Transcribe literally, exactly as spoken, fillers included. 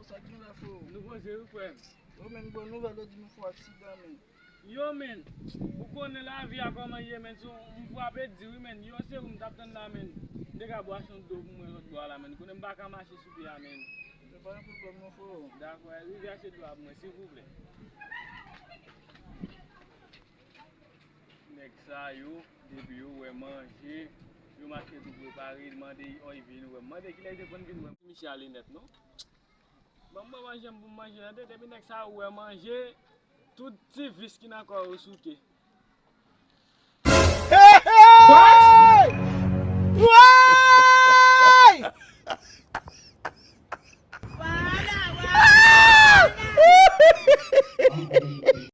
Sa k gen la, frè? Nou poze wi, frè m. Yo, men, bon nouvèl, yo di nou fè aksidan, men. Yo, men, ou konnen lavi a kòman ye, men, sou m frape di wi, men, yon seri m t ap tann la, men. M te ka bwasyon dlo pou mwen lòt bò a la, men. Konnen m pa ka mache sou pye a, men. Yo, pa gen pwoblèm non, frè. Dakò, rive achte dlo a pou mwen, silvouplè. Nèg sa yo, depi yo wè manje, yo mache tou prepare, mande, o, y vin wè m. Mande kilè y te konn vin wè m. Misye ale nèt, non? Ban mwen manje m pou m manje, tande, depi nèg sa yo wè manje, tout ti vis ki nan kò yo souke. Hey! Hey!